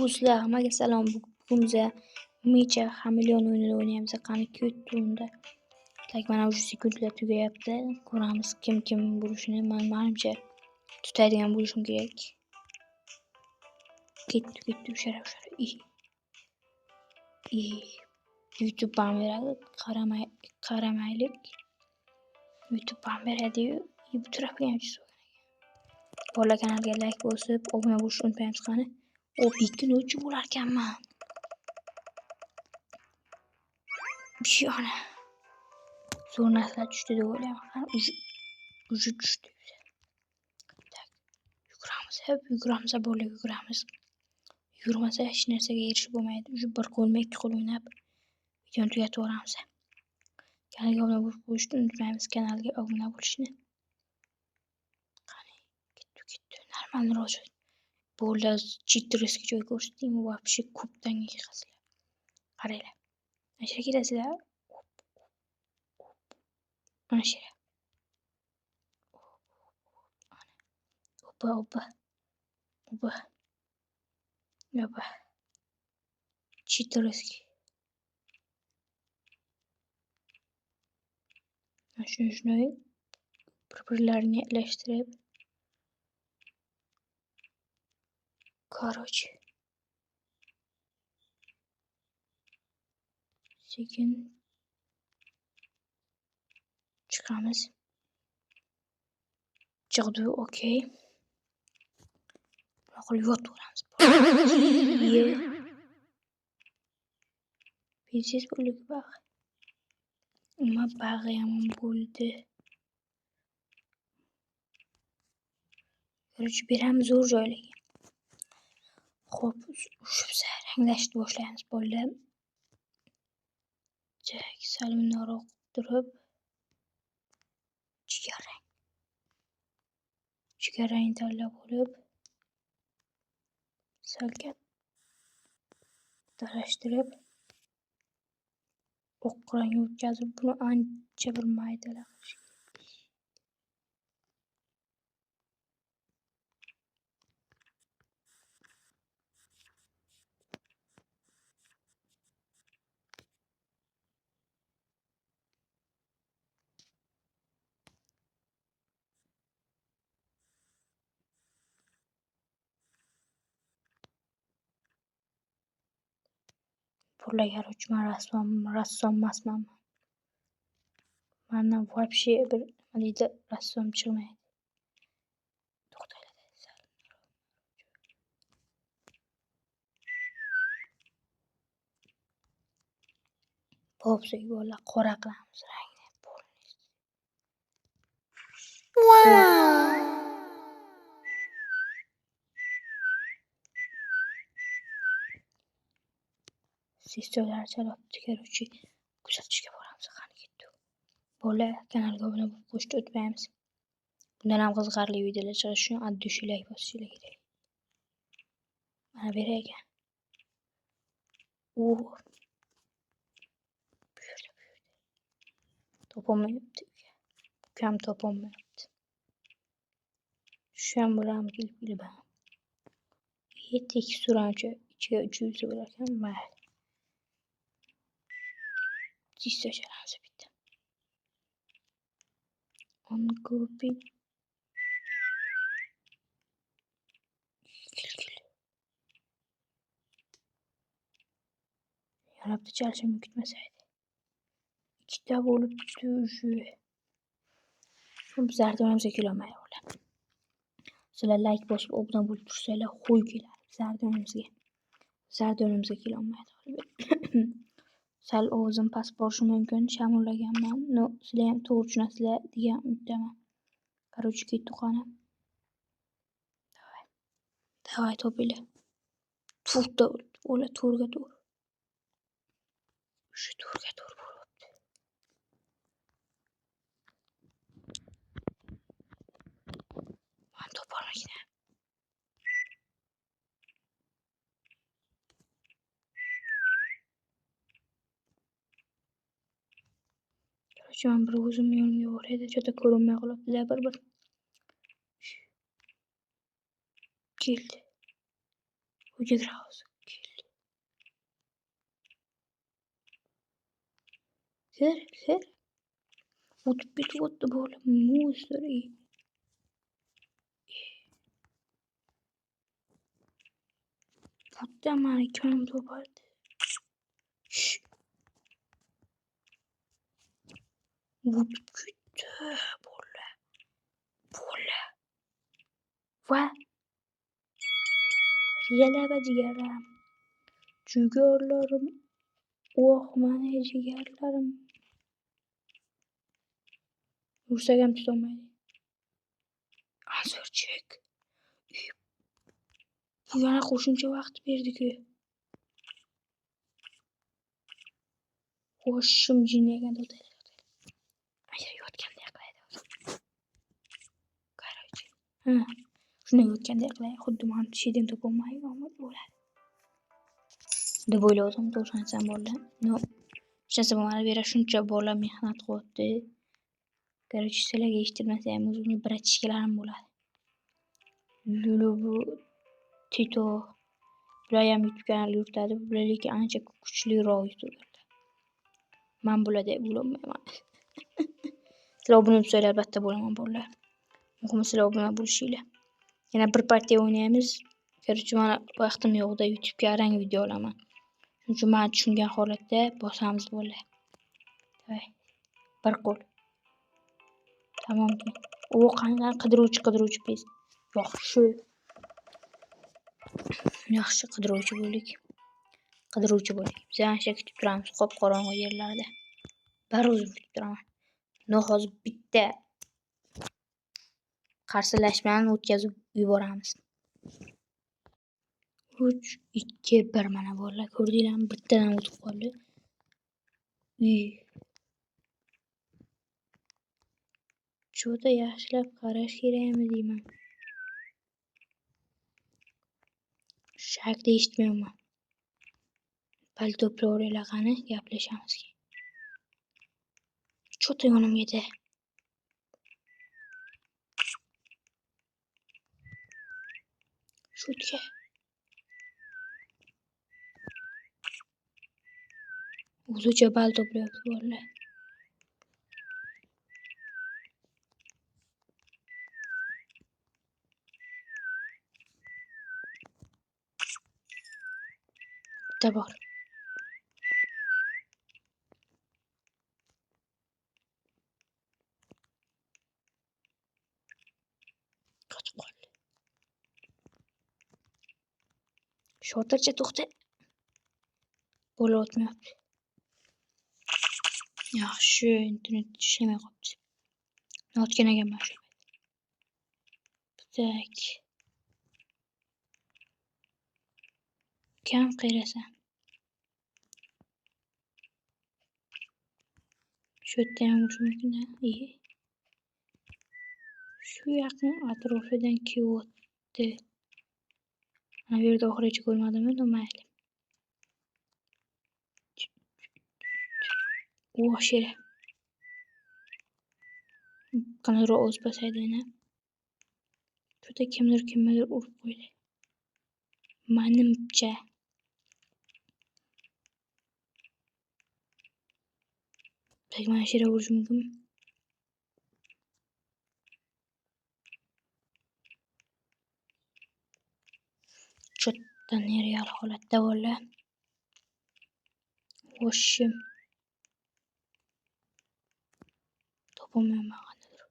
Do'stlar, hammaga salom. Bugun biza Micha Hamilyon o'yinini o'ynaymiz. Qani ketdi unda. Tak, mana уже sekundlar tugayapti. Ko'ramiz kim kim bo'lishini. Men manimcha tutadigan bo'lishim kerak. Ketdi, ketdi, ushara, ushara. YouTube ham beradi. Qaramay, qaramaylik. YouTube ham beradi-yu. Bu tarafga ham tushib ekan. Bolalar kanaliga like bosib, obuna bo'lishni unutmaymiz qani. O 2-3 bo'larkanman. Ana. Zo'r narsalar tushdi deb o'ylayman. Qani uji tushdi. Tak. Yuguramiz, hep yuguramiz, bolalar yuguramiz. Yugurmasa hech narsaga erishib bo'lmaydi. Uji bir qo'lma ikki qo'l o'ynab videoni tugatib yuboramiz. Kanalga obuna bo'lib qo'yishni unutmaymiz, kanalga obuna bo'lishni. Qani, ketdi, ketdi. Normal rozi. Bolalar cheterskiy joy ko'rsatding, вообще ko'pdan yiqasizlar. Qaranglar. Mana shu yerga kelasizlar. Mana shu yerga. Opa, opa. Opa. Opa. Cheterskiy. Mana shuni shunday bir-birlarini ilashtirib. Короче. Sekin chiqamiz. Chiqdi, okey. Bunaqa qilib yotaveramiz. Prinses bo'ldik bag'i. Nima bag'i yomon bo'ldi. Короче, beramiz zo'r joylarga. Xo'p, ushibsa ranglashni boshlaymiz bolalar. Tak, sal bundoqroq turib jigarrang. Jigarrangni tanlab olib sal kattalashtirib oq rangga o'tkazib buni ancha bir maydalab qilish kerak. Bolalar, короче, men rassom emasman. Mandan вообще bir nima deydi, rassom chiqmaydi. To'xtanglar, sal. Popsik bolalar, qora qilamiz rangni. Wow. Seslar chalabdi, короче, kuzatishga boramiz, qani ketdi. Bolalar kanalga obuna bo'lib qo'yishni unutmaymiz. Bundan ham qiziqarli videolar chiqishi uchun от души like bosishinglar kerak. Mana bu yer ekan. U bu yerda, bu yerda. Topolmayapti. Ukam topolmayapti. Shu ham bo'larmi kelib kelib. Teksturancha ichiga 300 bo'lar ekan, mayli. Chista chalamiz bitta. Uncopy. Kel, kel. Yana bitta chalishimni kutmasaydi. Ikkita bo'lib уже. Bizlarni o'yinimizga kelolmaydi ular. Sizlar like bosib obuna bo'lib tursanglar, qo'y keladi bizlarni o'yinimizga. Bizlarni o'yinimizga kelolmaydi. Sal ovozim past borishi mumkin, shamollaganman. No, sizlar ham to'g'ri tushunasizlar degan umiddaman. Короче, ketdi qani. Давай. Давай, topinglar. To'rtta bo'libdi. Ular to'rtga to'rt. Shu to'rtga to'rt bo'libdi. Man topolmagan. Короче, men bir o'zim yo'limga borayda, cho'ta ko'rinmay qolibdi-da bir-bir. Keldi. Uyga kiramiz. Kir, kir. O'tib ketyapti bola. Musor. Bitta mani kim topadi? O'tib ketdi bola. Bola. Va g'alaba jigarlarim. Jigarlarim. Oh, mani jigarlarim. Ursak ham tutolmaydi. Answerchik. Bu yana qo'shimcha vaqt berdi-ku. Qo'shim jinni ekan, to'xtaylik. Agar yotganday qilaydi. Короче. Ha, shunday yotganday qilay. Xuddi mani tishidan topolmaydi, omad bo'ladi. Deb o'ylayapman, to'g'risini aytsam bo'ldi. No, hech narsa bo'lmadi. Bu yerda shuncha bola mehnat qilyapti. Короче, sizlarga eshittirmasa ham o'zimni bratishkalarim bo'ladi. Lulu bu Tito bular ham YouTube kanal yuritadi. Bular lekin ancha kuchliroq youtuberlar. Men bularda bo'lolmayman. Sizlar obuna bo'lsanglar albatta bo'laman bolalar. Muhimi sizlar obuna bo'lishinglar. Yana bir partiya o'ynaymiz. Короче, mana vaqtim yo'qda YouTube'ga arang video olaman. Shuning uchun men tushungan holatda bosamiz bolalar. Davay. Bir qo'l. Tamomki. U qanday qidiruvchi, qidiruvchi pes. Yaxshi. Yaxshi qidiruvchi bo'ldik. Qidiruvchi bo'ldik. Biz ancha kutib turamiz qop-qorong'u yerlarda. Bir o'zim kutib turaman. No, hozir bitta qarsilashmani o'tkazib yuboramiz. 3 2 1 mana bolalar, ko'rdinglarmi? Bittadan o'tib qoldi. Uy. Juda yaxshilab qarash kerakmi deyman. Shakda eshitmayapman. Palto to'g'rilar qani, gaplashamiz keyin. Cho'ta yonimga-da. Shutga. O'zicha bal to'playapti bolalar. Bitta bor. Qotib qoldi. Shotircha to'xta. Bola o'tmayapti. Yaxshi, internet ishlamay qolibdi. Otgan ekanman shu payt. Tak. Kam qiyrasan. Shu yerda ham urish mumkin-a? Shu yaqin atrofidan kelyapti. Mana bu yerda oxirigacha ko'rmadimmi? Mayli. O, shera. Qanaqadir ovoz pasaydi yana. Juda kimdir kimnidir urib qo'ydi. Manimcha. Tak, mana shera urish mumkinmi? Cho'tda nereal holatda bola. Voshim. Topolmayman qandaydir.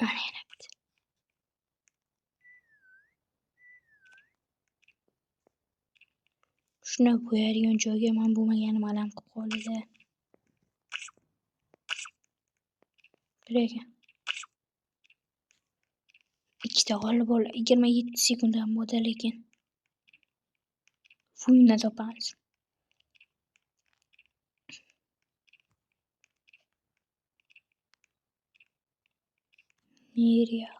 Ana yana bitta. Shuni qo'yadigan joyga men bo'lmaganim alam qilib qoldi-da. Kerak ekan. Ikkita qoldi bola. 27 sekund ham bo'ldi lekin. Buni topamiz. Nereal.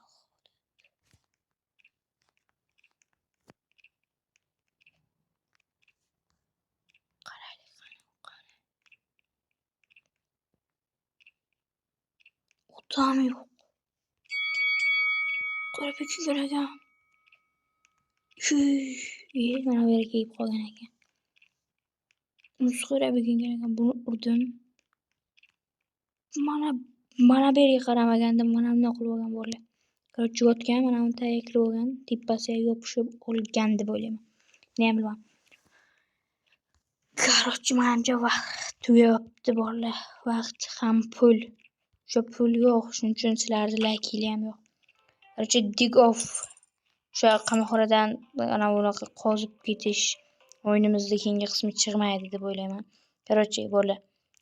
Qaraylik qani, qani. Odam yo'q. Musqara bekingan ekan. Mana bu yerga kelib qolgan ekan. Musqara bekingan ekan. Buni urdim. Mana bu yerga qaramagandim, mana bundoq qilib olgan bo'ldi. Короче, yotgan, mana buni tagiga kirib olgan, tepasiga yopishib olgan deb o'ylayman. Nima bilmadim. Короче, manimcha vaqt tugayapti, bolalar. Vaqt ham pul. O'sha pul yo'q, shuning uchun sizlarni laykinglar ham yo'q. Короче, dig off. O'sha qamoqxonadan ana bunaqa qozib ketish o'yinimizda keyingi qismi chiqmaydi deb o'ylayman. Короче, bo'ldi.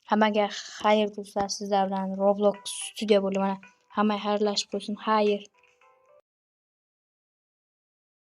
Hammaga xayr, do'stlar, sizlar bilan Roblox studiya bo'ldi mana. Hammaga xayrlashib qo'ysin. Xayr.